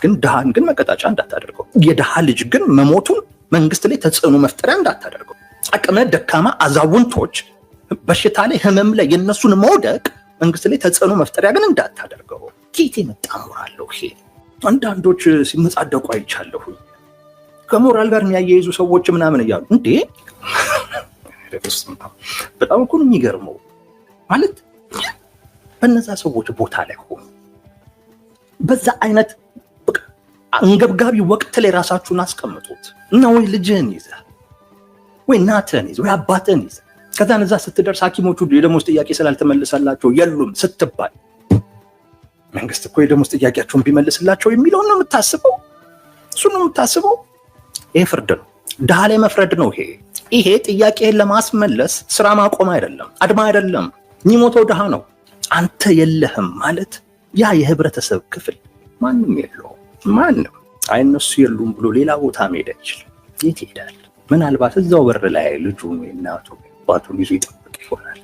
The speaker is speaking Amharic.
ግን ድሃን ግን መቀጣጫ እንዳታደርገው። የድሃ ልጅ ግን መሞቱን መንግስት ላይ ተጽዕኖ መፍጠሪያ እንዳታደርገው። አቅመ ደካማ አዛውንቶች በሽታ ላይ፣ ህመም ላይ የነሱን መውደቅ መንግስት ላይ ተጽዕኖ መፍጠሪያ ግን እንዳታደርገው። ኬት የመጣ ሞራል ነው ይሄ? አንዳንዶች ሲመጻደቁ አይቻለሁኝ። ከሞራል ጋር የሚያያይዙ ሰዎች ምናምን እያሉ፣ እንዴ፣ በጣም እኮ ነው የሚገርመው። ማለት በነዛ ሰዎች ቦታ ላይ ሆኑ፣ በዛ አይነት አንገብጋቢ ወቅት ላይ ራሳችሁን አስቀምጡት እና ወይ ልጅህን ይዘህ፣ ወይ እናትህን ይዘህ፣ ወይ አባትህን ይዘህ፣ ከዛ እዛ ስትደርስ ሐኪሞቹ የደሞዝ ጥያቄ ስላልተመለሰላቸው የሉም ስትባል መንግስት እኮ የደሞዝ ጥያቄያቸውን ቢመልስላቸው የሚለውን ነው የምታስበው። እሱ ነው የምታስበው። ይሄ ፍርድ ነው፣ ድሃ ላይ መፍረድ ነው። ይሄ ጥያቄህን ለማስመለስ ስራ ማቆም አይደለም፣ አድማ አይደለም። የሚሞተው ድሃ ነው። አንተ የለህም ማለት ያ የህብረተሰብ ክፍል ማንም የለውም። ማንም አይ እነሱ የሉም ብሎ ሌላ ቦታ መሄድ አይችልም። የት ይሄዳል? ምናልባት እዛው በር ላይ ልጁን ወይ እናቱ አባቱን ይዞ ይጠብቅ ይሆናል።